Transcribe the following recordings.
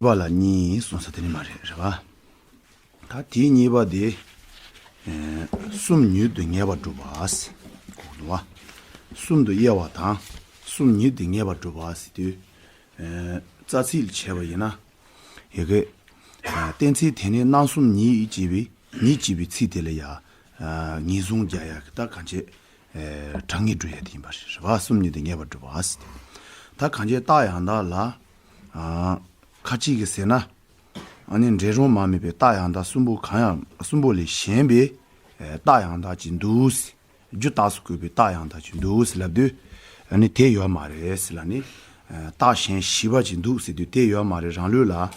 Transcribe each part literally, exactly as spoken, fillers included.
པ་ལ་གཉིས་གསུངས་ས་དེ་ནི་མ་རེད། རེད་པ། ད་དེའི་གཉིས་པ་དེ། ཨེ། གསུམ་ཉིད་དུ་ངེས་པར་སྒྲུབ་པ། གོ་གི་འདུག་པ། གསུམ་དུ་དབྱེ་བ་དང་། གསུམ་ཉིད་དུ་ངེས་པར་སྒྲུབ་པ་ཟེར་དུས། ཨེ། རྩ་ཚིག་ལ་བྱས་པ་ཡིན་ན། ཡ་གི། ཨ། གཏན་ཚིགས་དེ་ནི་རྣམ་གསུམ་ཉིད་ཅེས་པའི་ཉིད་ཅེས་པའི་ཚིག་དེ་ལ་ཡ། ཨ། ངེས་བཟུང་རྒྱག་ཡ་གི་ད་གང་བྱེད། ཨེ། གྲངས་ངེས་སྒྲུབ་ཡ་དེ་ཡིན་པ་རེད། རེད་པ། གསུམ་ཉིད་དུ་ངེས་པར་སྒྲུབ་པ་ཟེར་ཏེ། ད་གང་བྱེད་རྟགས་ཡང་དག་ལ། ཨ། ཁ་ཅིག་གིས་ཟེར་ན། ཨ་ནི་འབྲས་རུང་མ་དམིགས་པའི་རྟགས་ཡང་དག་གསུམ་པོ་གང་ཡང་གསུམ་པོ་ལས་གཞན་པའི། ཨེ། རྟགས་ཡང་དག་ཅིག་འདུག་ཟེར། རྒྱུ་རྟགས་སུ་བཀོད་པའི་རྟགས་ཡང་དག་ཅིག་འདུག་ཟེར་ལབ་དུས། ཨ་ནི་དེ་ཡོད་མ་རེད་ཟེར་ལབ་ནི། ཨ། རྟགས་གཞན་བཞི་པ་ཅིག་འདུག་ཟེར་དུས་དེ་ཡོད་མ་རེད། རང་ལུགས་ལ། ཨ།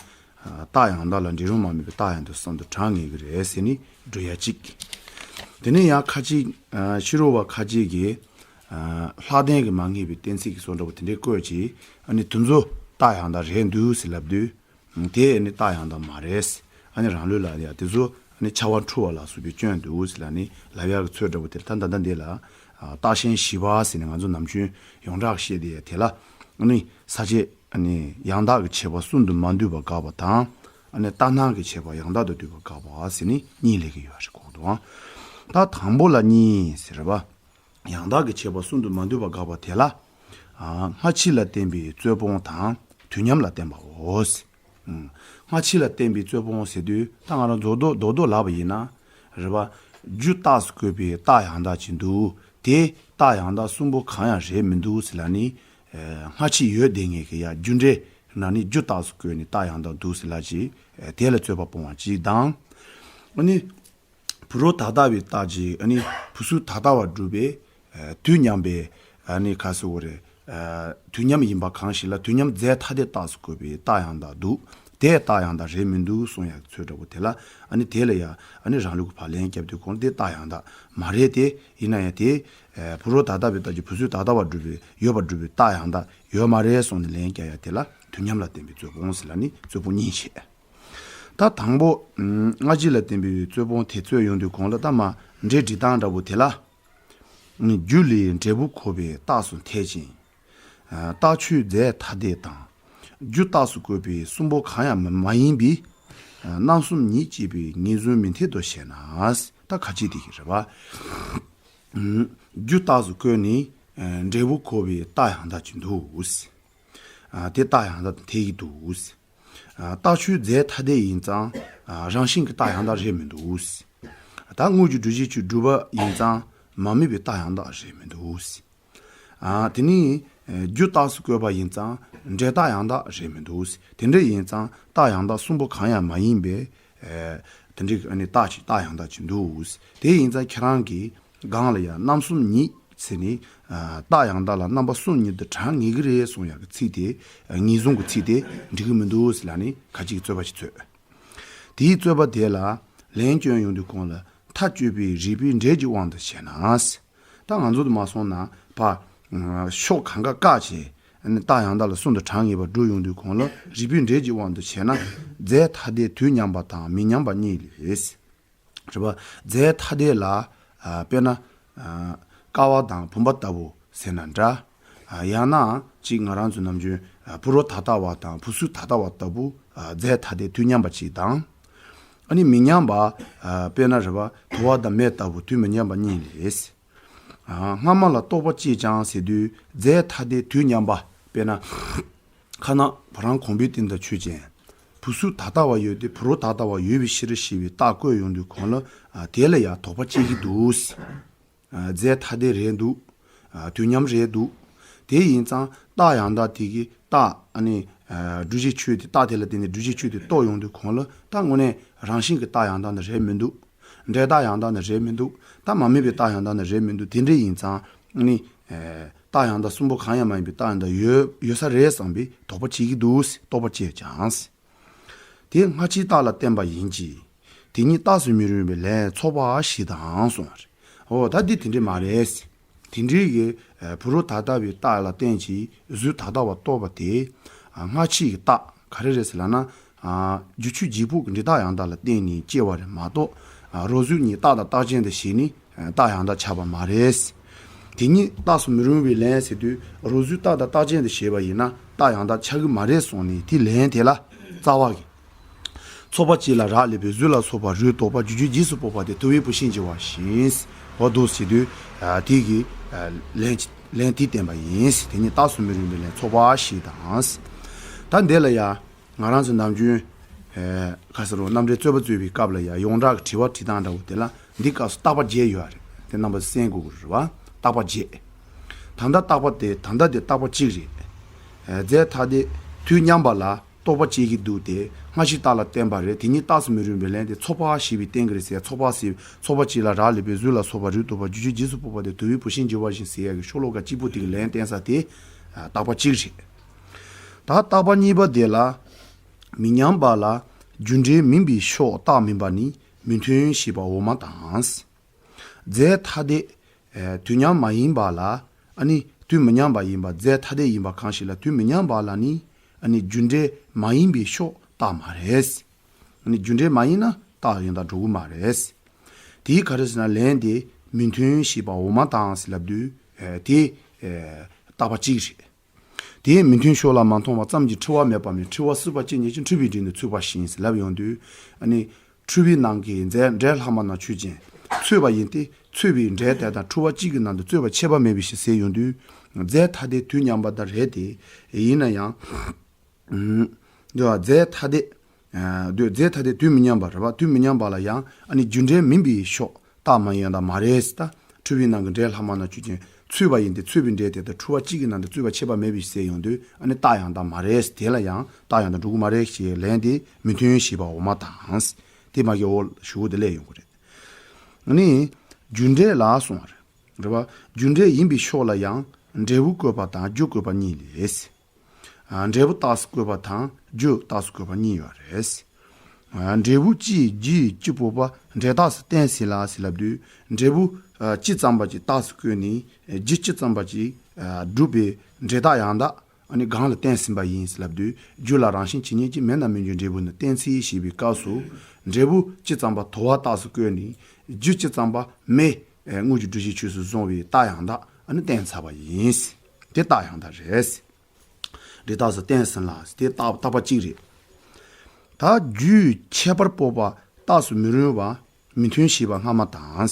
རྟགས་ཡང་དག་ལ་འབྲས་རུང་མ་དམིགས་པའི་རྟགས་ཡང་དག་གསུམ་དུ་གྲངས་ངེས་ཀྱི་རེད་ཟེར་ནི་འགྲོ་ཡ་གཅིག་དེ་ནས་ཡང་ཁ་ཅིག་ཨ། ཕྱི་རོལ་པ་ཁ་ཅིག་གིས། ཨ། ལྷག་ལྡན་གྱིས་མ་ངེས་པའི་གཏན་ཚིགས་ཀྱི་བཟོ་འདྲ་པོ་དེ་འདྲའི་བཀོད་ཅིག་ཨ་ནི་དེ་ཚོ་རྟགས་ཡང་དག་རེད་འདུག་ཟེར་ལབ་དུས། དེ་ནི་རྟགས་ཡང་དག་མ་རེད། ཨ་ནི་རང་ལུགས་ལ་ཡ་དེ་ཚོ་ཨ་ནི་ཆ་བ་འཁྲུལ་བ་ལ་སོགས་པའི་སྐྱོན་འདུག་ཟེར་ལབ་ནི་ལབ་ཡག་གི་ཚོད་འདྲ་པོ་དེ། ད་ད་ལྟ་འདི་ལ། ཨ། རྟགས་གཞན་བཞི་པ་ཟེར་ནས་ང་ཚོ་ནམ་རྒྱུན་ཡོངས་གྲགས་བཤད་དེ་དེ་ལ། ཨ་ནི་ས་བཅད། ཨ་ནི་ཡང་དག་གི་བྱེད་པ་གསུམ་དུ་མ་འདུས་པ་དགག་པ་དང་། ཨ་ནི་ལྟར་སྣང་གི་བྱེད་པ་ཡང་དག་ཏུ་འདུས་པ་དགག་པ་ཟེར་ནི་གཉིས་ལས་ཀྱི་ཡོད་རེད། གོ་འདུག་ད་དང་པོ་ལ་གཉིས་ཟེར་བ། ཡང་དག་གི་བྱེད་པ་གསུམ་དུ་མ་འདུས་པ་དགག་པ་དེ་ལ། ཨ། སྔ་ཕྱི་ལ་བརྟེན་པའི་རྩོད་སྤོང་དང་དུས་མཉམ་ལ་བརྟེན་པའོ། ཨུམ། སྔ་ཕྱི་ལ་བརྟེན་པའི་རྩོད་སྤོང་ཟེར་དུས་ད་ང་རང་རྡོག་རྡོག་རྡོག་རྡོག་ལབ་པ་ཡིན་ན། རེད་པ། རྒྱུ་རྟགས་སུ་བཀོད་པའི་རྟགས་ཡང་དག་ཅིག་འདུག་དེ་རྟགས་ཡང་དག་གསུམ་པོ་གང་ཡང་རེད་མི་འདུག་ཟེར་ལབ་ནི། ཨ། སྔ་ཕྱི་ཡོད་བསྡད་མཁན་གྱི་ཡ་རྒྱུ་འབྲས་ན་ནི་རྒྱུ་རྟགས་སུ་བཀོད་ནས་རྟགས་ཡང་དག་འདུག་ཟེར་ལབ་ཅིག་ཨ། དེ་ལ་རྩོད་པ་སྤོང་བ་གཅིག་དང་། ཨ་ནི། བུ་རོ་ད་ལྟ་བའི་རྟགས་ཀྱིས་ཨ་ནི་བུ་ཚུགས་ད་ལྟ་བ་སྒྲུབ་པའི། ཨ། དུས་མཉམ་པའི། ཨ་ནི་ག་ཟེར་དགོས་རེད། ཨ། དུས་མཉམ་ཡིན་པ་གང་ཞིག་ལ་དུས་མཉམ་རྫས་ཐ་དད་རྟགས་སུ་བཀོད་པའི་རྟགས་ཡང་དག་འདུག་དེ་རྟགས་ཡང་དག་རེད་མི་འདུག་གསུང་ཡག་ཚོད་འདྲ་པོ་དེ་ལ། ཨ་ནི་དེ་ལ་ཡ། ཨ་ནི་རང་ལུགས་ཀྱི་ཕར་ལན་བརྒྱབ་དུས་གོང་དེ་རྟགས་ཡང་དག་མ་རེད་དེ། ཡིན་ན་ཡང་དེ། ཨ། བུ་རོ་ད་ལྟ་བའི་རྟགས་ཀྱིས་བུ་ཚུགས་ད་ལྟ་བ་སྒྲུབ་པའི་ཡོད་པ་སྒྲུབ་པའི་རྟགས་ཡང་དག་ཡོད་མ་རེད་གསུངས་ནས་ལན་བརྒྱབ་ཡ་དེ་ལ་དུས་མཉམ་ལ་བརྟེན་པའི་རྩོད་སྤོང་ཟེར་ལབ་ནི་རྩོད་སྤོང་གཉིས་བྱས། ད་དང་པོ། ཨུམ། སྔ་ཕྱི་ལ་བརྟེན་པའི་རྩོད་སྤོང་དེ་རྩོད་ཡོང་དུས་གོང་ལ་ད་མ་འབྲེལ་སྒྲིག་སྟངས་འདྲ་པོ་དེ་ལ། རྒྱུ་ལས་འབྲས་བུ་འཁོར་བའི་རྟགས་སུ་འཐད་ཅིང་། ཨ། རྟགས་ཆོས་རྫས་ཐ་དད་དང་། རྒྱུ་རྟགས་སུ་བཀོད་པའི་གསུམ་པོ་གང་ཡང་མ་ཡིན་པའི། ཨ། རྣམ་གསུམ་ཉིད་ཅེས་པའི་ངེས་བཟུང་མི་འཐད་དོ་ཞེ་ན། ད་ཁ་ཅིག་དེ་གི་རེད་པ། ཨུམ། རྒྱུ་རྟགས་སུ་བཀོད་ནས། ཨ། འབྲས་བུ་འཁོར་བའི་རྟགས་ཡང་དག་ཅིག་འདུག་ཨ། དེ་རྟགས་ཡང་དག་དང་འཐད་ཀྱི་འདུག་ཨ། རྟགས་ཆོས་རྫས་ཐ་དད་ཡིན་ཙང་། ཨ། རང་བཞིན་གྱི་རྟགས་ཡང་དག་རེད་མི་འདུག་ད་དངོས་ཀྱི་སྒྲུབ་བྱེད་ཆོས་སྒྲུབ་པ་ཡིན་ཙང་མ་དམིགས་པའི་རྟགས་ཡང་དག་རེད་མི་འདུག་ཨ། དེ་ནི། ཨ། རྒྱུ་རྟགས་སུ་བཀོད་པ་ཡིན་ཙང་འབྲས་རྟགས་ཡང་དག་རེད་མི་འདུག་དེ་འདྲ་ཡིན་ཙང་རྟགས་ཡང་དག་གསུམ་པོ་གང་ཡང་མ་ཡིན་པས། ཨ། དེ་འདྲའི་ཨ་ནི་རྟགས་ཅིག་རྟགས་ཡང་དག་ཅིག་འདུག་དེ་ཡིན་ཙང་ཁྱེད་རང་གིས། གང་ལ་ཡང་རྣམ་གསུམ་ཉིད་ཟེར་ནས། ཨ། རྟགས་ཡང་དག་ལ་རྣམ་པ་གསུམ་ཉིད་དུ་གྲངས་ངེས་ཀྱི་རེད་གསུང་ཡག་གི་ཚིག་དེ། ཨ། ངེས་བཟུང་གི་ཚིག་དེ་འགྲིག་གི་མི་འདུག་ཟེར་ལབ་ནས་ཁ་ཅིག་རྩོད་པ་ཞིག་རྩོད། དེའི་རྩོད་པ་དེ་ལ་ལན་སྐྱོན་ཡོང་དུས་གོང་ལ་མཐའ་གཅོད་པའི་རིགས་པའི་འབྲས་ཀྱི་དབང་དུ་བྱས་ན། ད་ང་ཚོ་དུ་མ་སོང་ན་ཕ། ཕྱོགས་གང་ག་བཀག་བྱས། རྟགས་ཡང་དག་ལ་གསུམ་དུ་གྲངས་ངེས་པར་སྒྲུབ་ཡོང་དུས་གོང་ལ་རིགས་པའི་འབྲས་ཀྱི་དབང་དུ་བྱས་ན། རྫས་ཐ་དད་དུས་མཉམ་པ་དང་མི་མཉམ་པ་གཉིས་ལས། རེད་པ། རྫས་ཐ་དད་ལ། ཨ། དཔེར་ན། ཨ། ཀ་བ་དང་བུམ་པ་ལྟ་བུ་ཟེར་ན་འདྲ། ཨ། ཡང་ན་གཅིག་ང་རང་ཚོ་ནམ་རྒྱུན། ཨ། བུ་རོ་ད་ལྟ་བ་དང་བུ་ཚུགས་ད་ལྟ་བ་ལྟ་བུ། ཨ། རྫས་ཐ་དད་དུས་མཉམ་པ་གཅིག་དང་། ཨ་ནི་མི་མཉམ་པ། ཨ། དཔེར་ན་རེད་པ། དུ་བ་དང་མེ་ལྟ་བུ་དུས་མི་མཉམ་པ་གཉིས་ལས། ཨ། སྔ་མ་ལ་རྟོག་པ་སྐྱེས་ཀྱང་ཟེར་དུས་རྫས་ཐ་དད་དུས་མཉམ་པ། དཔེར་ན། ཁ་ན་བུ་རང་གོམས་པའི་སྟེང་དུ་ཆོས་ཅན། བུ་ཚུགས་ད་ལྟ་བ་ཡོད་དེ་བུ་རོ་ད་ལྟ་བ་ཡོད་པའི་ཕྱིར་ཞེས་པའི་རྟགས་བཀོད་ཡོང་དུས་གོང་ལ། ཨ། དེ་ལ་ཡང་དོགས་པ་སྐྱེ་གི་འདུག་ཨ། རྫས་ཐ་དད་རེད་འདུག་ཨ། དུས་མཉམ་རེད་འདུག་དེ་ཡིན་ཙང་རྟགས་ཡང་དག་དེ་གི་རྟགས། ཨ་ནི། ཨ། སྒྲུབ་བྱེད་ཆོས་དེ། རྟགས་དེ་ལ་བརྟེན་ནས་སྒྲུབ་བྱེད་ཆོས་དེ་རྟོགས་ཡོང་དུས་གོང་ལ་ད་དངོས་གནས་རང་བཞིན་གྱི་རྟགས་ཡང་དག་ནི་རེད་མི་འདུག་འབྲས་རྟགས་ཡང་དག་ནི་རེད་མི་འདུག་ད་མ་དམིགས་པའི་རྟགས་ཡང་དག་ནི་རེད་མི་འདུག་དེ་འདྲ་ཡིན་ཙང་། ཨ་ནི། ཨ། རྟགས་ཡང་དག་གསུམ་པོ་གང་ཡང་མ་ཡིན་པའི་རྟགས་ཡང་དག་ཡོད་ཡོད་ས་རེད་བསམ་པའི་དོགས་པ་སྐྱེ་གི་འདུག་རྟོག་པ་སྐྱེས་ཀྱང་། དེ་སྔ་ཕྱིའི་རྟགས་ལ་བརྟེན་པ་ཡིན་གྱི། དེ་ཉིད་རྟགས་སུ་མི་རུང་བའི་ལན་ཚོགས་པ་བཞི་དང་གསུངས་པ་རེད། འོ་ད་འདི་དེ་འདྲ་མ་རེད། དེ་འདྲའི་གི། ཨ། བུ་རོ་ད་ལྟ་བའི་རྟགས་ལ་བརྟེན་ཅིང་གཟུགས་ད་ལྟ་བ་རྟོགས་པ་དེ། ཨ། སྔ་ཕྱི་ཡི་རྟགས་ག་རེ་རེད་ཟེར་ལབ་ན། ཨ། རྒྱུ་ཆོས་རྗེས་ཕུག་གི་འབྲས་རྟགས་ཡང་དག་ལ་བརྟེན་ནས་སྐྱེ་བ་རེད་མ་གཏོགས། ཨ། རོ་གཟུགས་གཉིས་རྟགས་དང་རྟགས་ཅན་དུ་བྱས་ནས། ཨ། རྟགས་ཡང་དག་ཆགས་པ་མ་རེད། དེ་ཉིད་རྟགས་སུ་མི་རུང་བའི་ལན་ཟེར་དུས་རོ་གཟུགས་རྟགས་དང་རྟགས་ཅན་དུ་བྱས་པ་ཡིན་ན་རྟགས་ཡང་དག་ཆགས་ཀྱི་མ་རེད་གསུངས་ནས་དེའི་ལན་དེ་ལ། རྩ་བ་གི། ཚོགས་པ་གཅིག་ལ་རག་ལས་པའི་གཟུགས་ལ་སོགས་པ་རུས་དོག་པ་རྒྱུ་རྒྱུ་རྗེས་སུ་དཔོག་པ་དེ་དུ་བའི་བུད་ཤིང་བྱེད་པ་བཞིན། འོ་འདུག་ཟེར་དུས། དེ་གི་ལན་ལན་དེ་བསྟན་པ་ཡིན། དེ་ཉིད་རྟགས་སུ་མི་རུང་བའི་ལན་ཚོགས་པ་ཞེས་དང་། ད་འདི་ལ་ཡ། ང་རང་ཚོ་ནམ་རྒྱུན། ཁ་ས་རུ་རྣམ་འགྲེལ་རྩོད་པ་རྩོད་པའི་སྐབས་ལ་ཡ་ཡོངས་གྲགས་ཀྱི་དྲི་བ་དྲི་སྟངས་འདྲ་བོ་དེ་ལ་འདི་སྐབས་སུ་རྟག་པ་བརྒྱད་ཡོད་རེད། དེ་རྣམ་པ་གསན་དགོས་ཀྱི་རེད་བ། རྟག་པ་བརྒྱད། ད་ལྟ་རྟག་པ་དེ་ད་ལྟ་དེ་རྟག་པ་གཅིག་རེད། རྫས་ཐ་དད་དུས་མཉམ་པ་ལ་རྟོག་པ་སྐྱེ་གི་འདུག་སྟེ་སྔ་ཕྱི་རྟགས་ལ་བརྟེན་པ་རེད། དེ་ཉིད་རྟགས་སུ་མི་རུང་བའི་ལན་དེ་ཚོགས་པ་ཞེས་པའི་རྟེན་གྱི་རེད་ཟེར། ཚོགས་པ་ཟེར་ཚོགས་པ་གཅིག་ལ་རག་ལས་པའི་གཟུགས་ལ་སོགས་པ་རུས་དོག་པ་རྒྱུ་རྒྱུ་རྗེས་སུ་དཔོག་པ་དེ་དུ་བའི་བུད་ཤིང་བྱེད་པ་བཞིན་ཟེར་ཡ་གི་ཤོ་ལོ་ཀ་གཅིག་པོ་དེ་གི་ལན་བསྟན་ས་དེ་རྟག་པ་གཅིག་རེད། ད་རྟག་པ་གཉིས་པ་དེ་ལ། མི་མཉམ་པ་ལ་རྒྱུ་འབྲས་མིན་པའི་ཕྱོགས་རྟགས་མིན་པ་ནི་མི་མཐུན་ཞེས་པ་འོག་མ་དང་། རྫས་ཐ་དད། དུས་མཉམ་མ་ཡིན་པ་ལ། ཨ་ནི་དུས་མི་མཉམ་པ་ཡིན་པ་རྫས་ཐ་དད་ཡིན་པ་གང་ཞིག་ལ་དུས་མི་མཉམ་པ་ལ་ནི། ཨ་ནི་རྒྱུ་འབྲས་མ་ཡིན་པའི་ཕྱོགས་རྟགས་མ་རེད། ཨ་ནི་རྒྱུ་འབྲས་མ་ཡིན་ན་རྟགས་ཡང་དག་འགྲོ་གི་མ་རེད། དེའི་ག་རེ་ཟེར་ན་ལན་དེ་མི་མཐུན་ཞེས་པ་འོག་མ་དང་ཟེར་ལབ་དུས། དེ། རྟག་པ་གཅིག་རེད། དེའི་མི་མཐུན་ཕྱོགས་ལ་མ་མཐོང་བ་ཙམ་གྱིས་འཁྲུལ་བ་མེད་པ་མིན། འཁྲུལ་བ་སྲིད་པ་ཅན་ཉིད་ཀྱང་འཁྲུལ་པའི་སྒྲས་ནི་ཚུགས་པ་བཞིན་ཟེར་ལབ་ཡོང་དུས། ཨ་ནི། འཁྲུལ་པའི་ནང་གི་རྫས་འབྲས་ལྷག་མ་ན་ཆོས་ཅན། ཚོས་པ་ཡིན་ཏེ་ཚོས་པའི་འབྲས་དེ་དང་འཁྲུལ་བ་གཅིག་གི་ནང་དུ་རྩོད་པ་ཁྱད་པར་མེད་པའི་ཕྱིར་ཟེར་ཡོང་དུས། རྫས་ཐ་དད་དུས་མཉམ་པ་དང་རེད་དེ། ཡིན་ན་ཡང་། འདོད་རྫས་ཐ་དད། འདོད་རྫས་ཐ་དད་དུས་མི་མཉམ་པ་རེད་བ། དུས་མི་མཉམ་པ་ལ་ཡང་ཨ་ནི་རྒྱུ་འབྲས་མིན་པའི་ཕྱོགས་རྟགས་མ་ཡིན་ཡང་དག་མ་རེད་ད། འཁྲུལ་པའི་ནང་གི་འབྲས་ལྷག་མ་ན་ཆོས་ཅན། ཚོས་པ་ཡིན་ཏེ་ཚོས་པའི་འབྲས་དེ་དང་འཁྲུལ་བ་གཅིག་གི་ནང་དུ་རྩོད་པ་ཁྱད་པར་མེད་པའི་ཟེར་ཡོང་དུས་ཨ་ནི་རྟགས་ཡང་དག་མ་རེད། དེ་ལ་ཡང་རྟགས་ཡང་དག་འགྲོ་གི་མ་རེད་ཞེས་ལན་དེ་མི་མཐུན་ཞེས་པ་འོག་མ་དང་། དེ་མ་གི་འོག་ཞུ་དེ་ལས་ཡོང་གི་རེད། ཨ་ནི། རྒྱུ་འབྲས་ལ་སོང་བ་རེད། རེད་བ། རྒྱུ་འབྲས་ཡིན་པའི་ཕྱོགས་ལ་ཡང་འབྲས་བུ་བཀོད་པ་དང་རྒྱུ་བཀོད་པ་གཉིས་ལས། འབྲས་བུ་རྟགས་སུ་བཀོད་པ་དང་རྒྱུ་རྟགས་སུ་བཀོད་པ་གཉིས་ཡོད་རེད། འབྲས་བུ་སྤྱིའི་རྒྱུ་ཡི་སྤྱི་སྤོབས་པ་འབྲས་རྟགས་སུ་བསྟན་ཟིན་ལ་ཟེར་ལབ་དུས། འབྲས་བུ་སྤྱི་ཙམ་པ་ཅིག་རྟགས་སུ་བཀོད་ནས་རྒྱུ་སྤྱི་ཙམ་པ་ཅིག་སྒྲུབ་པའི་འབྲས་རྟགས་ཡང་དག་ཨ་ནི་གང་ལ་བསྟན་ཟིན་པ་ཡིན་ཟེར་ལབ་དུས། རྒྱུ་ལ་རང་བཞིན་ཇི་སྙེད་ཅིག་མེད་ན་མི་འགྱུར་འབྲས་བུ་ནི་གཏན་ཚིགས་ཞེས་པའི་སྐབས་སུ། འབྲས་བུ་སྤྱི་ཙམ་པ་དོར་བ་རྟགས་སུ་བཀོད་ནས་རྒྱུ་སྤྱི་ཙམ་པ་མེ་དངོས་ཀྱི་སྒྲུབ་བྱེད་ཆོས་སུ་བཟུང་བའི་རྟགས་ཡང་དག་ཨ་ནི་བསྟན་ཚར་བ་ཡིན། དེ་རྟགས་ཡང་དག་རེད། འབྲས་རྟགས་སུ་བསྟན་ཟིན་ལ་དེ་རྟགས་རྟག་པ་གཅིག་རེད། ད་རྒྱུའི་ཁྱད་པར་སྤོབས་པ་རྟགས་སུ་མི་རུང་བ་མི་མཐུན་ཞེས་པ་སྔ་མ་དང་།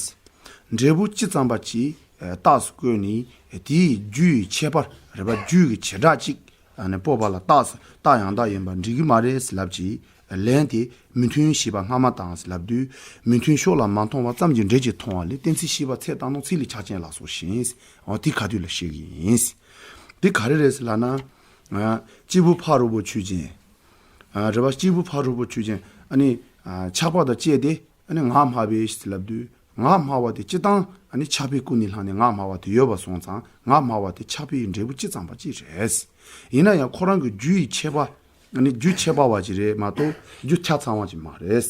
འབྲས་བུ་སྤྱི་ཙམ་པ་གཅིག་རྟགས་སུ་བཀོད་ནས་དེའི་རྒྱུའི་ཁྱད་པར་རེད་པ། རྒྱུ་གི་བྱེ་བྲག་གཅིག་ཨ་ནི་སྤོབས་པ་ལ་རྟགས་སུ་རྟགས་ཡང་དག་ཡིན་པ་འགྲིག་གི་མ་རེད་ཟེར་ལབ་ཀྱི། ལན་དེ་མི་མཐུན་ཞེས་པ་སྔ་མ་དང་ཟེར་ལབ་དུས། མི་མཐུན་ཕྱོགས་ལ་མ་མཐོང་བ་ཙམ་གྱིས་འབྲས་ཀྱི་མཐོང་བ་ལས་གཏན་ཚིགས་ཤེས་པ་ཚད་དང་ནོ་ཚིག་ལས་ཆགས་ཅན་ལ་སོགས་ཤིང་། འོ་དེ་ག་དུས་ལ་ཤེས་ཀྱི་ཡིན། དེ་ག་རེ་རེད་ཟེར་ལབ་ན། སྐྱེས་བུ་ཕ་རོལ་པོ་ཆོས་ཅན། རེད་བ། སྐྱེས་བུ་ཕ་རོལ་པོ་ཆོས་ཅན་ཨ་ནི། ཆགས་པ་དང་བཅས་ཏེ་ཨ་ནི་ངག་སྨྲ་བས་ཟེར་ལབ་དུས། ངག་སྨྲ་བ་དེ་སྤྱི་བཏང་ཨ་ནི་ཆགས་པའི་ཀུན་ནས་བསླངས་ནས་ངག་སྨྲ་བ་དེ་ཡོད་པ་སོང་ཙང་ངག་སྨྲ་བ་དེ་ཆགས་པའི་འབྲས་བུ་སྤྱི་ཙམ་པ་ཅིག་རེད། ཡིན་ན་ཡང་ཁོ་རང་གི་རྒྱུ་ཡི་ཁྱད་པར་ཨ་ནི་རྒྱུ་ཁྱད་པར་བ་ཅིག་རེད་མ་གཏོགས་རྒྱུ་ཆ་ཚང་བ་ཅིག་མ་རེད།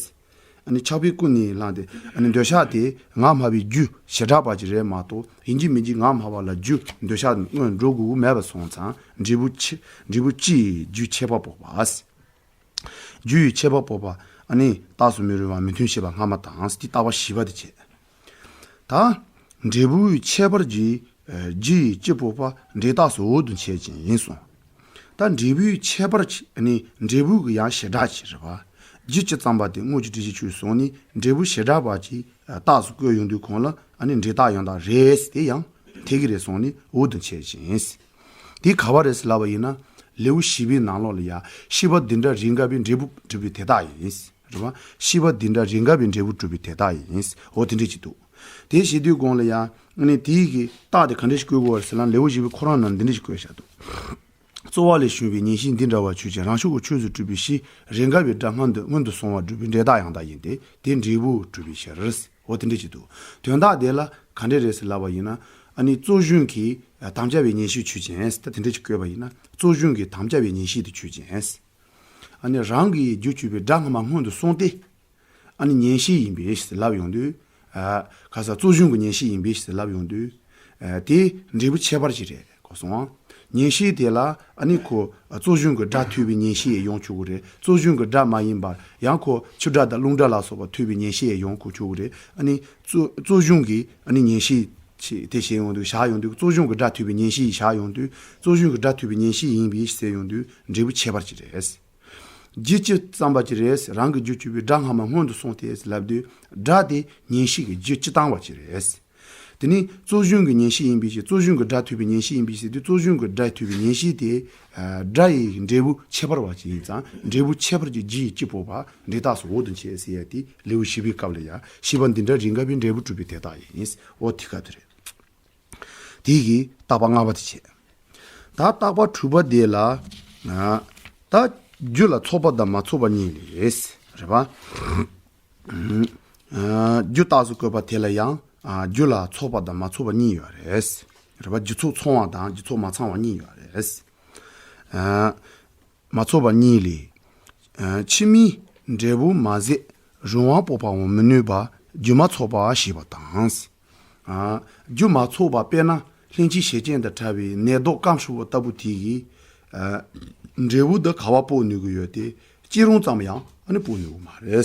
ཨ་ནི་ཆགས་པའི་ཀུན་ནས་བསླངས་ཏེ་ཨ་ནི་འདོད་ཆགས་དེ་ངག་སྨྲ་བའི་རྒྱུ་བྱེ་བྲག་པ་ཅིག་རེད་མ་གཏོགས་ཡིན་གཅིག་མིན་གཅིག་ངག་སྨྲ་བ་ལ་རྒྱུ་འདོད་ཆགས་སྔོན་འགྲོ་དགོས་ཀྱི་མེད་པ་སོང་ཙང་འབྲས་བུ་ཆེ་འབྲས་བུ་སྤྱིའི་རྒྱུ་ཁྱད་པར་སྤོབས་པ། རྒྱུ་ཡི་ཁྱད་པར་སྤོབས་པ་ཨ་ནི་རྟགས་སུ་མི་རུང་བ་མི་མཐུན་ཞེས་པ་སྔ་མ་དང་དེ་རྟགས་པ་བཞི་པ་དེ་བྱས། ད། འབྲས་བུའི་ཁྱད་པར་གྱི་རྒྱུ་ཡི་སྤྱི་སྤོབས་པ་འབྲས་རྟགས་སུ་འོག་ཏུ་འཆད་ཅིང་ཡིན་གསུངས། ད་འབྲས་བུའི་ཁྱད་པར་གྱི་ནི་འབྲས་བུ་གི་ཡང་བྱེ་བྲག་ཅིག་རེད་བ། རྒྱུ་སྤྱི་ཙམ་པ་དེ་དངོས་ཀྱི་སྒྲུབ་བྱེད་ཆོས་སོང་ནི་འབྲས་བུ་བྱེ་བྲག་པ་གྱི་རྟགས་སུ་བཀོད་ཡོང་དུས་གོང་ལ་ཨ་ནི་འབྲས་རྟགས་ཡང་དག་རེད་དེ་ཡང་འཐད་ཀྱི་རེད་གསུངས་ནི་འོག་ཏུ་འཆད་ཅིང་། དེ་ག་བ་རེད་ཟེར་ལབ་པ་ཡིན་ན་ལེའུ་བཞི་པའི་ནང་ལོགས་ལ་ཡ་ཤེས་པ་འདི་འདྲ་རེས་འགའ་བའི་འབྲས་བུ་གྲུབ་པའི་དེ་དག་ཡིན། རེད་བ། ཤེས་པ་འདི་འདྲ་རེས་འགའ་བའི་འབྲས་བུ་གྲུབ་པའི་དེ་དག་ཡིན། འོ་དེ་འདྲ་ཅིག་འདུག་དེ་བྱེད་དུས་གོང་ལ་ཡང་ཨ་ནི་དེའི་གི་རྟགས་དེ་ག་འདྲ་ཞིག་བཀོད་དགོས་པ་རེད་ཟེར་ན་ལེའུ་བཞི་པའི་ཁོ་རང་ནང་འདི་འདྲ་ཞིག་བཀོད་བཞག་འདུག་རྩོལ་བ་ལས་བྱུང་བའི་ངེས་ཤེས་འདི་འདྲ་བ་ཆོས་ཅན། རང་ཕྱོགས་ཀྱི་ཆོས་སུ་གྲུབ་པའི་ཕྱིར་རེས་འགའ་བའི་སྒྲ་སྔོན་དུ་སྔོན་དུ་སོང་བ་སྒྲུབ་པའི་འབྲས་རྟགས་ཡང་དག་ཡིན་ཏེ་དེ་འབྲས་བུ་གྲུབ་པའི་ཕྱིར། འོ་དེ་འདྲ་ཅིག་འདུག་དོན་དག་དེ་ལ་ག་འདྲ་རེད་ཟེར་ལབ་པ་ཡིན་ན་ཨ་ནི་རྩོལ་བྱུང་གི་དམ་བཅའ་བའི་ངེས་ཤེས་ཆོས་ཅན། ད་དེ་འདྲ་ཅིག་བཀོད་པ་ཡིན་ན་རྩོལ་བྱུང་གི་དམ་བཅའ་བའི་ངེས་ཤེས་དེ་ཆོས་ཅན། ཨ་ནི་རང་གི་རྒྱུ་བཅུ་པའི་སྒྲ་སྔ་མ་སྔོན་དུ་སོང་སྟེ། ཨ་ནི་ངེས་ཤེས་ཡིན་པས་ལབ་ཡོང་དུས། ཨ་ཁ་ས་རྩོལ་བྱུང་གི་ངེས་ཤེས་ཡིན་པས་ལབ་ཡོང་དུས། ཨ་དེ་འབྲས་བུ་ཁྱད་པར་ཅིག་རེད་གོ་སོང་ཨ། ངེས་ཤེས་དེ་ལ་ཨ་ནི་ཁོ་རྩོལ་བྱུང་གི་སྒྲ་ཐོས་པའི་ངེས་ཤེས་ཡང་ཡོང་ཆོག་གི་རེད། རྩོལ་བྱུང་གི་སྒྲ་མ་ཡིན་པར་ཡང་ཁོ་ཆུ་སྒྲ་དང་རླུང་སྒྲ་ལ་སོགས་པ་ཐོས་པའི་ངེས་ཤེས་ཡང་ཡོང་ཁོ་ཆོག་གི་རེད། ཨ་ནི་རྩོལ་རྩོལ་བྱུང་གི་ཨ་ནི་ངེས་ཤེས་ཆེ་དེ་བྱས་ཡོང་དུས་བཞག་ཡོང་དུས་རྩོལ་བྱུང་གི་སྒྲ་ཐོས་པའི་ངེས་ཤེས་བཞག་ཡོང་དུས་རྩོལ་བྱུང་གི་སྒྲ་ཐོས་པའི་ངེས་ཤེས་ཡིན་པས་ཟེར་ཡོང་དུས་འབྲས་བུ་ཁྱད་པར་ཅིག་རེད། རྒྱུ་སྤྱི་ཙམ་པ་ཅིག་རེད། རང་གི་རྒྱུ་གཅོད་པའི་སྒྲ་སྔ་མ་སྔོན་དུ་སོང་སྟེ་ལབ་དུས། སྒྲ་དེ་མཉེན་བཤེས་ཀྱི་རྒྱུ་སྤྱི་བཏང་བ་ཅིག་རེད། དེ་ནི་རྩོད་གཞུང་གི་མཉེན་བཤེས་ཡིན་པའི་ཕྱིར། རྩོད་གཞུང་གི་སྒྲ་ཐོས་པའི་མཉེན་བཤེས་ཡིན་པའི་ཕྱིར་དུ། རྩོད་གཞུང་གི་སྒྲ་ཐོས་པའི་མཉེན་བཤེས་དེ། ཨ། སྒྲ་ཡི་འབྲས་བུ་ཁྱད་པར་བ་ཅིག་ཡིན་ཙང་། འབྲས་བུ་ཁྱད་པར་གྱི་རྒྱུ་ཡི་སྤྱི་སྤོབས་པ་འབྲས་རྟགས་སུ་འོག་ཏུ་འཆད་ཟེར་ཡ་དེ་ལེའུ་བཞི་པའི་སྐབས་ལ་ཡ། ཤེས་པ་འདི་འདྲ་རིགས་འགའ་བའི་འབྲས་བུ་གྲུབ་པའི་དེ་རྟགས་ཡིན། འོ་དེ་ག་དེ་རེད། དེ་གིས་བརྟག་པ་ལྔ་པ་དེ་བྱས། ད་བརྟག་པ་དྲུག་པ་དེ་ལ། ཨ། ད་རྒྱུ་ལ་ཚོགས་པ་དང་མ་ཚོགས་པ་གཉིས་ལས། རེད་པ། ཨ། རྒྱུ་རྟགས་སུ་བཀོད་པ་དེ་ལ་ཡང་། ཨ། རྒྱུ་ལ་ཚོགས་པ་དང་མ་ཚོགས་པ་གཉིས་ཡོད་རེད། རེད་པ། རྒྱུ་ཚོགས་ཚང་བ་དང་རྒྱུ་ཚོགས་མ་ཚང་བ་གཉིས་ཡོད་རེད། ཨ། མ་ཚོགས་པ་གཉིས་ལས། ཨ། ཕྱི་མའི་འབྲས་བུ་མ་ཟད་རང་དབང་སྤོབས་པའང་མི་ནུས་པ། རྒྱུ་མ་ཚོགས་པ་ཞེས་པ་དང་། ཨ། རྒྱུ་མ་ཚོགས་པ། དཔེར་ན་ལྷན་ཅིག་བྱེད་ཅན་དང་ཕྲ་བའི་ནས་རྡོ་སྐམ་ཧྲུལ་པོ་ལྟ་བུ་དེ་གིས། ཨ། འབྲས་བུ་འདི་ག་པར་སྤོ་ནུས་ཀྱི་ཡོད་དེ། སྐྱེ་རུང་ཙམ་ཡང་ཨ་ནི་སྤོ་ནུས་ཀྱི་མ་རེད།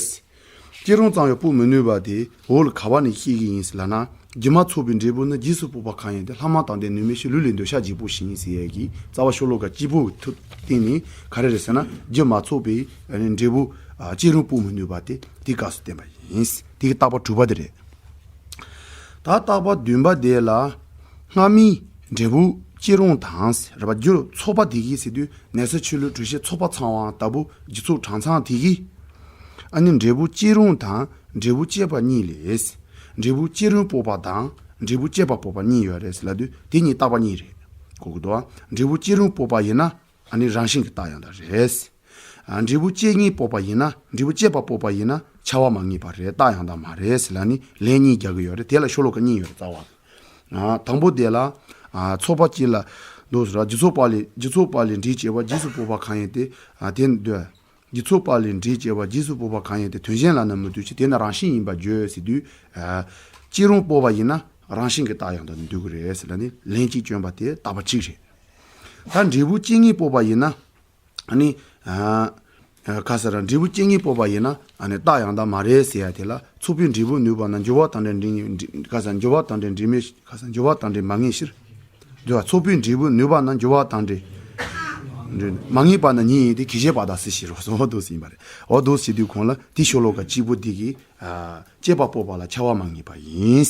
སྐྱེ་རུང་ཙམ་ཡང་སྤོ་མི་ནུས་པ་དེ་འོག་ལ་ག་པ་ནས་སྐྱེ་གི་ཡིན་ཟེར་ལབ་ན། རྒྱུ་མ་ཚོགས་པའི་འབྲས་བུ་ནི་རྗེས་སུ་སྤོབས་པ་གང་ཡིན་ཏེ། ལྷག་མ་དང་ལྡན་ནུས་མེད་ཕྱིར། ལུས་ལས་འདོད་ཆགས་བརྗེ་སྤོང་ཞིང་ཟེར་ཡས་ཀྱི་རྩ་བ་ཤོ་ལོ་ཀ་གཅིག་པོ་གི་ཐོག་སྟེང་ནས་ག་རེ་རེད་ཟེར་ན། རྒྱུ་མ་ཚོགས་པའི་འབྲས་བུ་སྐྱེ་རུང་སྤོ་མི་ནུས་པ་དེ་དེའི་སྐབས་སུ་བསྟན་པ་ཡིན། དེ་གི་བརྟག་པ་དྲུག་པ་དེ་རེད། ད་བརྟག་པ་བདུན་པ་དེ་ལ། སྔ་མའི་འབྲས་བུ་སྐྱེ་རུང་དང་། རེད་པ། རྒྱུ་ཚོགས་པ་དེ་གིས་ཟེར་དུས། ནས་ས་ཆོས་ལུགས་གྲོལ་བྱེད་ཚོགས་པ་ཚང་བ་ལྟ་བུ་རྒྱུ་ཚོགས་གྲངས་ཚང་དེ་གིས། ཨ་ནི་འབྲས་བུ་སྐྱེ་རུང་དང་འབྲས་བུ་སྐྱེད་པ་གཉིས་ལས། འབྲས་བུ་སྐྱེ་རུང་སྤོབས་པ་དང་འབྲས་བུ་སྐྱེད་པ་སྤོབས་པ་གཉིས་ཡོད་རེད་ཟེར་ལབ་དུས། དེ་གཉིས་བརྟག་པ་གཉིས་རེད། གོ་གི་འདུག་ཨ། འབྲས་བུ་སྐྱེ་རུང་སྤོབས་པ་ཡིན་ན། ཨ་ནི་རང་བཞིན་གྱི་རྟགས་ཡང་དག་རེད། ཨ། འབྲས་བུ་སྐྱེ་ངེས་སྤོབས་པ་ཡིན་ན། འབྲས་བུ་སྐྱེད་པ་སྤོབས་པ་ཡིན་ན་ཁྱབ་པ་མ་ངེས་པ་རེད། རྟགས་ཡང་དག་མ་རེད་ཟེར་ལབ་ནས་ལན་གཉིས་རྒྱག་གི་ཡོད་རེད། དེ་ལ་ཤོ་ལོ་ཀ་གཉིས་ཡོད་རེད། རྩ་བ། ཨ། དང་པོ་དེ་ལ། ཨ། ཚོགས་པ་གཅིག་ལ་འདུག་ཟེར་བ། རྒྱུ་ཚོགས་པ་ལས། རྒྱུ་ཚོགས་པ་ལས་འབྲས་སྐྱེ་བ་རྗེས་སུ་སྤོབས་པ་གང་ཡིན་ཏེ། ཨ། དེ་འདོད། རྒྱུ་ཚོགས་པ་ལས་འབྲས་སྐྱེ་བ་རྗེས་སུ་སྤོབས་པ་གང་ཡིན་ཏེ། དོན་གཞན་ལ་ནི་མི་ལྟོས་ཕྱིར། དེ་ནི་རང་བཞིན་ཡིན་པར་བརྗོད་ཟེར་དུས། ཨ། སྐྱེ་རུང་སྤོབས་པ་ཡིན་ན་རང་བཞིན་གྱི་རྟགས་ཡང་དག་ཏུ་འདོད་ཀྱི་རེད་ཟེར་ལབ་ནས་ལན་གཅིག་བསྐྱོན་པ་དེ་བརྟག་པ་གཅིག་རེད། ད་འབྲས་བུ་སྐྱེ་ངེས་སྤོབས་པ་ཡིན་ན། ཨ་ནི། ཨ། ཨ། ག་ཟེར། འབྲས་བུ་སྐྱེ་ངེས་སྤོབས་པ་ཡིན་ན། ཨ་ནི་རྟགས་ཡང་དག་མ་རེད་ཟེར་ཡ་དེ་ལ། ཚོགས་པའི་འབྲས་བུ་ནུས་པ་ན་འགྱུར་བ་དང་འབྲེལ་འབྲས་ངེས། ག་ཟེར། འགྱུར་བ་དང་འབྲེལ་འབྲས་མེད། ག་ཟེར། འགྱུར་བ་དང་འབྲེལ་མ་ངེས་ཕྱིར། འདོད། ཚོགས་པའི་འབྲས་བུ་ནུས་པ་ན་འགྱུར་བ་དང་འབྲེལ་མ་ངེས་པ་ན་ཉིད་ཡིན་ཏེ། གི་ཞེས་པ་དག་སི་ཞེས་རོ་སོ་འོ་འདུག་སེ་ཡིན་པ་རེད། འོ་འདུག་སེ་དུས་གོང་ལ་དེ་ཤོ་ལོ་ཀ་གཅིག་པོ་དེ་གིས། ཨ། སྐྱེད་པ་སྤོབས་པ་ལ་ཁྱབ་པ་མ་ངེས་པ་ཡིན།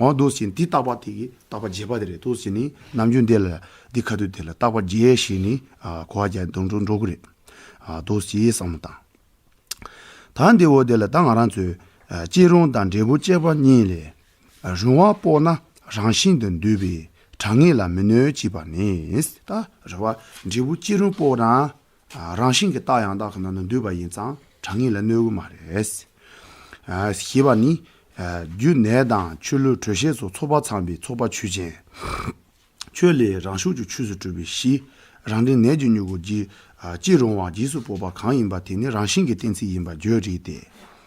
འོ་འདུག་སེ་དེ་བརྟག་པ་དེ་གིས་བརྟག་པ་བརྒྱད་པ་དེ་རེད། འདུག་སེ་ནི་ནམ་རྒྱུན་འདི་ལ་འདི་ཁ་ཐུག་དེ་ལ་བརྟག་པ་བརྒྱད་ཞེས་ནི། ཨ། གོ་བ་རྒྱག་དུ་འགྲོ་འགྲོ་གི་རེད། ཨ། འདུག་སེ་བསམ་བློ་བཏང་། ད་འདི་འོ་དེ་ལ་ད་ང་རང་ཚོས། ཨ། སྐྱེ་རུང་དང་འབྲས་བུ་སྐྱེད་པ་གཉིས་ལས། ཨ། རང་དབང་སྤོབས་ན་རང་བཞིན་དུ་འདོད་པའི་དྲང་ངེས་ལ་མི་གནོད་ཅེས་པ་ནི། ད་རེད་པ། འབྲས་བུ་སྐྱེ་རུང་སྤོབས་ན། ཨ། རང་བཞིན་གྱི་རྟགས་ཡང་དག་གི་ནང་དུ་འདུས་པ་ཡིན་ཙང་དྲང་ངེས་ལ་གནོད་གི་མ་རེད། ཨ། ཞེས་པ་ནི། ཨ། རྒྱུ་ནས་དང་ཆོས་ལུགས་གྲོལ་བྱེད་སོགས་ཚོགས་པ་ཚང་བའི་ཚོགས་པ་ཆོས་ཅན། ཆོས་ལས་རང་ཤུགས་ཀྱིས་ཆོས་སུ་གྲུབ་པའི་གཞི། རང་འབྲས་ནས་ཀྱི་མྱུ་གུ་རྒྱུ། ཨ། སྐྱེ་རུང་བ་རྗེས་སུ་སྤོབས་པ་གང་ཡིན་པ་དེ་ནི་རང་བཞིན་གྱི་གཏན་ཚིགས་ཡིན་པར་བརྗོད་རིགས་ཏེ།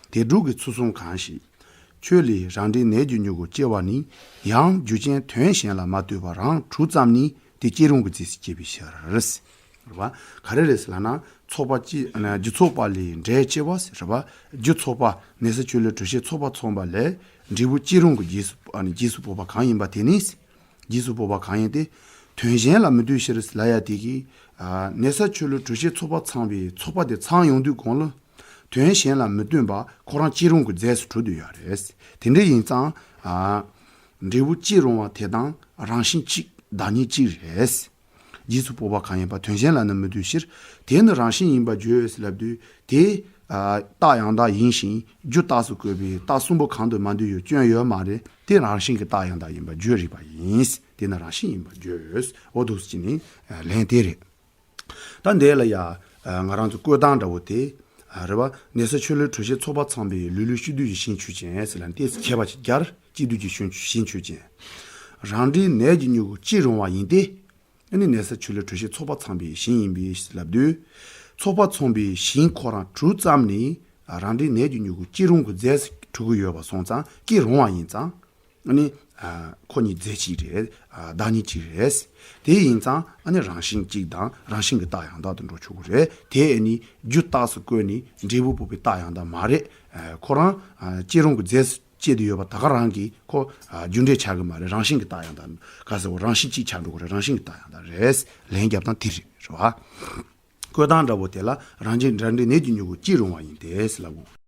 དེ་དྲུག་གི་ཚུལ་གསུམ་གང་ཞིག་ཆོས་ལས་རང་འབྲས་ནས་ཀྱི་མྱུ་གུ་སྐྱེ་བ་ནི། ཡང་རྒྱུ་ཅན་དོན་གཞན་ལ་མ་ལྟོས་པར་རང་དྲུག་ཙམ་ནི་དེ་སྐྱེ་རུང་གི་རྫས་སུ་སྐྱེས་པའི་ཕྱིར། རེད་བ། ག་རེ་རེད་ཟེར་ལབ་ན། ཚོགས་པ་གཅིག། རྒྱུ་ཚོགས་པ་ལས་འབྲས་སྐྱེ་བ་ཟེར་བ། རྒྱུ་ཚོགས་པ་ནས་ས་ཆོས་ལུགས་གྲོལ་བྱེད་ཚོགས་པ་ཚང་བ་ལས་འབྲས་བུ་སྐྱེ་རུང་གི་རྗེས་སུ། ཨ་ནི་རྗེས་སུ་སྤོབས་པ་གང་ཡིན་པ་དེ་ནི། རྗེས་སུ་སྤོབས་པ་གང་ཡིན་ཏེ། དོན་གཞན་ལ་མི་ལྟོས་ཕྱིར་ལབ་ཡ་དེ་གིས། ཨ། ནས་ས་ཆོས་ལུགས་གྲོལ་བྱེད་ཚོགས་པ་ཚང་བའི་ཚོགས་པ་དེ་ཚང་ཡོང་དུས་གོང་ལ། དོན་གཞན་ལ་མི་ལྟོས་པ་ཁོ་རང་སྐྱེ་རུང་གི་རྫས་སུ་གྲུབ་བསྡད་ཡོད་རེད། དེ་འདྲ་ཡིན་ཙང་། ཨ། འབྲས་བུ་སྐྱེ་རུང་བ་དེ་དང་རང་བཞིན་གཅིག་བདག་ཉིད་གཅིག་རེད། རྗེས་སུ་སྤོབས་པ་གང་ཡིན་པ་དོན་གཞན་ལ་ནི་མི་ལྟོས་ཕྱིར། དེ་ནི་རང་བཞིན་ཡིན་པར་བརྗོད་ལབ་དུས་དེ། ཨ། རྟགས་ཡང་དག་ཡིན་ཞིང་རྒྱུ་རྟགས་སུ་བཀོད་པའི་རྟགས་གསུམ་པོ་གང་དུ་མ་འདུས་ཡོད་སྐྱོན་ཡོད་མ་རེད། དེ་རང་བཞིན་གྱི་རྟགས་ཡང་དག་ཡིན་པར་བརྗོད་རིགས་པ་ཡིན། དེ་ནི་རང་བཞིན་ཡིན་པར་བརྗོད། འོ་འདུག་སེ་ནི་ལན་དེ་རེད། ད་འདི་ལ་ཡ། ཨ། ང་རང་ཚོ་བཀོད་སྟངས་འདྲ་བོ་དེ། ཨ། རེད་བ། ནས་ས་ཆོས་ལུགས་གྲོལ་བྱེད་ཚོགས་པ་ཚང་བའི་ལུས་ལུས་སྤྱི་འདུས་ཀྱི་ཞིང་ཆོས་ཅན་ཟེར་ལ་ནི་ཏོག་ཙམ་ཁྱད་པར་ཅིག་སྦྱར། སྤྱི་འདུས་ཀྱི་ཞིང་ཆོས་ཅན། རང་འབྲས་ནས་ཀྱི་མྱུ་གུ་སྐྱེ་རུང་བ་ཡིན་ཏེ། ཨ་ནི་ནས་ས་ཆོས་ལུགས་གྲོལ་བྱེད་ཚོགས་པ་ཚང་བའི་ཞིང་ཡིན་པས་ལབ་དུས། ཚོགས་པ་ཚང་བའི་ཞིང་ཁོ་རང་དྲུག་ཙམ་ནི། ཨ། རང་འབྲས་ནས་ཀྱི་མྱུ་གུ་སྐྱེ་རུང་གི་རྫས་སུ་གྲུབ་ཀྱི་ཡོད་པ་སོང་ཙང་སྐྱེ་རུང་བ་ཡིན་ཙང་། ཨ་ནི། ཨ། ཁོ་གཉིས་རྫས་གཅིག་རེད། ཨ། བདག་ཉིད་གཅིག་རེད། དེ་ཡིན་ཙང་ཨ་ནི་རང་བཞིན་གཅིག་དང་རང་བཞིན་གྱི་རྟགས་ཡང་དག་ཏུ་འགྲོ་ཆོག་གི་རེད། དེ་ཨ་ནི་རྒྱུ་རྟགས་སུ་བཀོད་ནས་འབྲས་བུ་སྤོབས་པའི་རྟགས་ཡང་དག་མ་རེད། ཨ། ཁོ་རང་། ཨ། སྐྱེ་རུང་གི་རྫས་སུ་སྐྱེས་བསྡད་ཡོད་པ་ད་ག་རང་གིས་ཁོ། ཨ། རྒྱུ་འབྲས་ཆགས་ཀྱི་མ་རེད། རང་བཞིན་གྱི་རྟགས་ཡང་དག་ག་ཟེར་བ། རང་བཞིན་གཅིག་ཆགས་འགྲོ་གི་རེད། རང་བཞིན་གྱི་རྟགས་ཡང་དག་རེད། ལན་རྒྱབ་སྟངས་དེ་རེད། རེད་བ། བཀོལ་སྟངས་འདྲ་པོ་དེ་ལ་རང་བཞིན་འདྲ་འདྲའི་ནད་ཀྱི་མྱུ་གུ་སྐྱེ་རུང་བ་ཡིན་ཏེ་ཟེར་ལབ་དགོས།